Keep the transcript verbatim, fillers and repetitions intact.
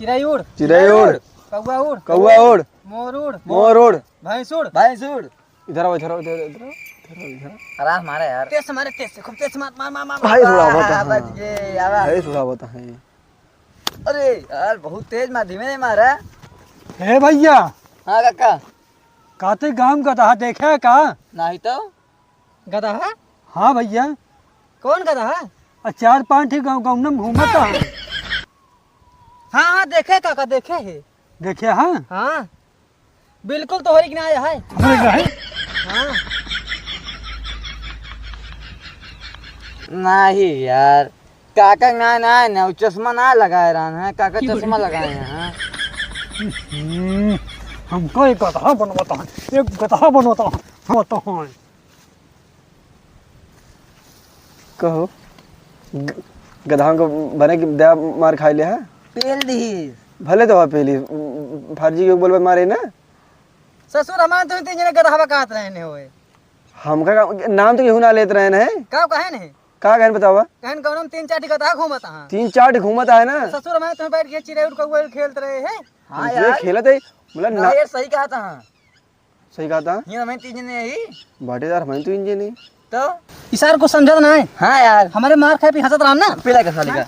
चिड़ै उड़। चिड़ै उड़। कौआ उड़। कौआ उड़। मोर उड़। मोर उड़। भैंस उड़। भैंस उड़। इधर आओ, इधर आओ, इधर, इधर आओ, इधर आओ, इधर आओ। अरे हमारा यार। तेज से मारे, तेज से, खूब तेज से मार, मार, मार, मार, मार। भैंस उड़ावत है। बच गए, आवा। भैंस उड़ावत है। अरे यार, बहुत तेज मार, धीमे नहीं मारा। ए भैया। हाँ काका। काते गाँव गदहा देखे है का? नहीं तो। गदहा? हाँ भैया। कौन गदहा? आ, चार पाँच ठे गाँव, गाँव में घूमत है। हाँ, हाँ, देखे काका, देखे है। देखे हाँ? हाँ, बिल्कुल तोहरी के नाय है। हमरे का है? हाँ। नहीं यार, काका ना, ना, ना, वो चश्मा ना लगाए रहन है, काका चश्मा लगाए हैं। हम्म, हमको एक गदहा बनवाता है, एक गदहा बनवाता है, बनवाता है। कहो, ग-, गदहा को बने कि दया मार खाई ले है? पेल दी। भले तो पेली, फर्जी के बोलबे मारे ना। ससुर, हमारे तो तीन जने गदहवा कहत रहे ने होए। हमका का, नाम तो केहू ना लेत रहे ने। का कहे ने? का कहन बतावा? कहन कौनो में तीन चार ठे गदहा घूमत हाँ। तीन चार ठे घूमत है ना। ससुर, हमारे तुम्हें बैठ के चिड़ै उड़ कौआ उड़ खेलत रहे हैं। हाँ ये यार। खेलत है, मतलब ना ना। यार, सही कहा था। सही कहा था। ये हमें तीन जने ही। बाटेदार हमें तो इंजन ही। तो? इसार को समझत ना है। हाँ यार। हमारे मार खाए पे हंसत रहा ना। पीला का साले का।